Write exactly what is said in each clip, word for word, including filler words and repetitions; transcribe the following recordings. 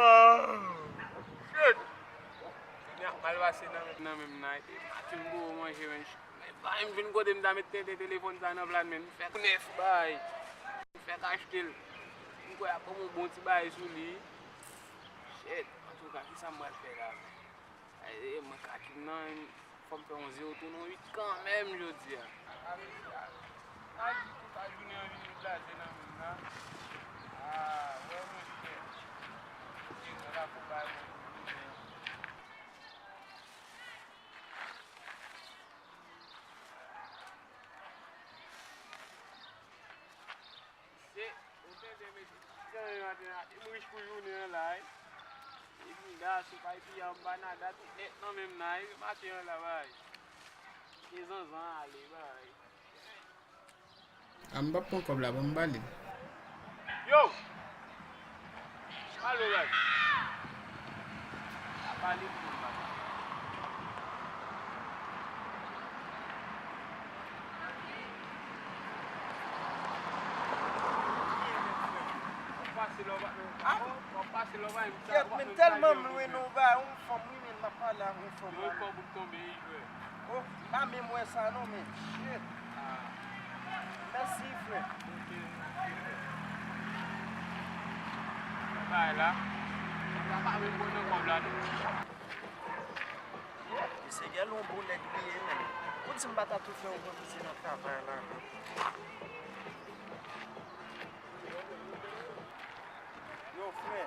Ah, shit. Kounye a mal pase nan men, nan men m nan. Epi maten m gwo manje, men. Men bay m vin kote m ta met tenten telefòn sa nan plat, men m fè nèf bay. M fè achte l. M kwè ap ban m yon bon ti bay sou li. Shit. Antouka, kisa m pral fè la? Ay, mwen kaki m nan, fò m fè yon zewo tounen yon uit kanmenm jodi a. Aji tout a jounen an vin blaze nan men m nan. Ah, wè monchè. Devan la pou bay mwen jounen an. Se, ou tande mesye, jan yo antre nan, m rich pou jounen an la, wi. Epi gason pa epi an ba nada tout nèt nan men m nan, wi, maten an la, bay. Kite zanzan ale, bay. A, m p ap pran kòb la, ban m ba li l. Yo! Alo, baz. A pale pou mwen, papa. W ap pase lè w pa, w ap pase lè w pa, kèt, men tèlman m lwen nou ba yon fanm, wi, men m ap pale ak yon fanm la. Yo, kòb ou tonbe, wi, frè. Oh, m pa menm wè sa non, men shit. Ah. Mèsi, frè. Ok, ok, frè. Bay la. Sa pa menm pran nan kòb la, non. Misye gen yon bon nèg li ye, men. Ou di m pa ta tou fè yon pran misye nan travay la, men. Yo, frè.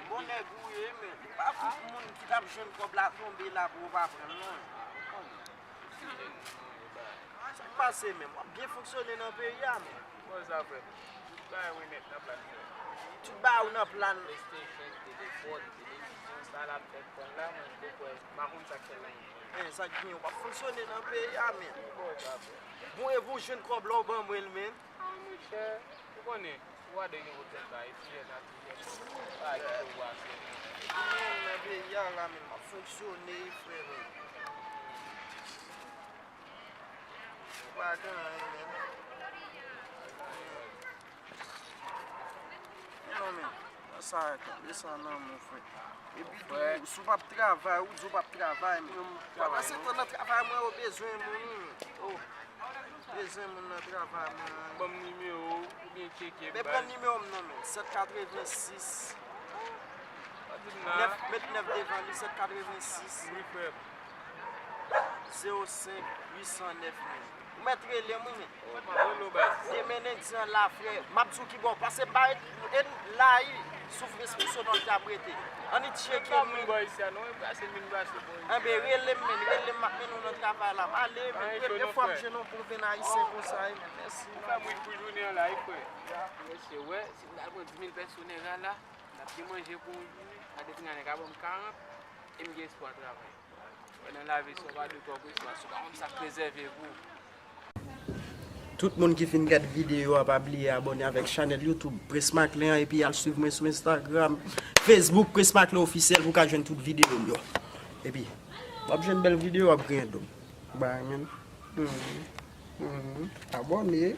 Bon nèg ou ye, men. Pa fout moun ki t ap jwenn kòb la tonbe la pou w pa pran l, non. Sa k pase menm? W ap byen fonksyone nan peyi a, men. Bon, sa fè. Tout bagay ou nèt nan plan, frè. Tout bagay ou nan plan. PlayStation, telefòn, televizyon, sa l ap fè pran la, mwen, m te kwè, m pa konn sa k fè l la. Men, sa k gen, w p ap fonksyone nan peyi a, men. Bon, sa fè. Bon, epi w jwenn kòb la, w ban mwen l, men. Ah, monchè, ou konnen, ou pa dwe gen pwoblèm sa, etidyan sa toujou gen pwoblèm. Pa gen pouvwa sou nou. Epi menm nan peyi a la, men m ap fonksyone, frè, men. Ou pa gen anyen, men. Non, men. Sa, sa, sa nan men w, frè. Epi tou, si w p ap travay, ou di w p ap travay, men. Mwen pase tan nan travay mwen, yo bezwen moun, wi, men. Oh. Bezwen moun nan travay mwen. Ban m nimewo w, oubyen tcheke m. Men pran nimewo m non, men. Sèt katrevensis. Nèf, met nèf devan li, sèt katrevensis. Wi, frè m. Zewo senk uit san nèf, men. Ou mèt rele m, wi, men. Demen lendi an la, frè, m ap di w ki bò, pase bay, e, layi soufrans pou sonòl t ap rete. Ann tcheke m, men. Anben, rele m, men, rele m, m ap mennen w nan travay la. M ale, men, premye fwa m jwenn yon bon venn ayisyen konsa, wi, men, mèsi. Ou fè m ri pou jounen an la, wi, frè. Mesye, wè, si m ta pran dis mil pèsonèl la, n ap gen manje pou yon jou, a de tringa nèg a ban m karant, e m gen espwa travay. Nan lavi, si w pa dwe twò presyon, si w pa konn sa k rezève pou ou. Tout moun ki fin gad videyo a, pa bliye abòne avèk chanèl YouTube Prince Macklin an, epi al swiv mwen sou Instagram, Facebook, Prince Macklin Officiel, pou w ka jwenn tout videyo m yo. Epi, w ap jwenn bèl videyo, w ap griyen do m. Bye, man. Mhm. Mhm. Abòne.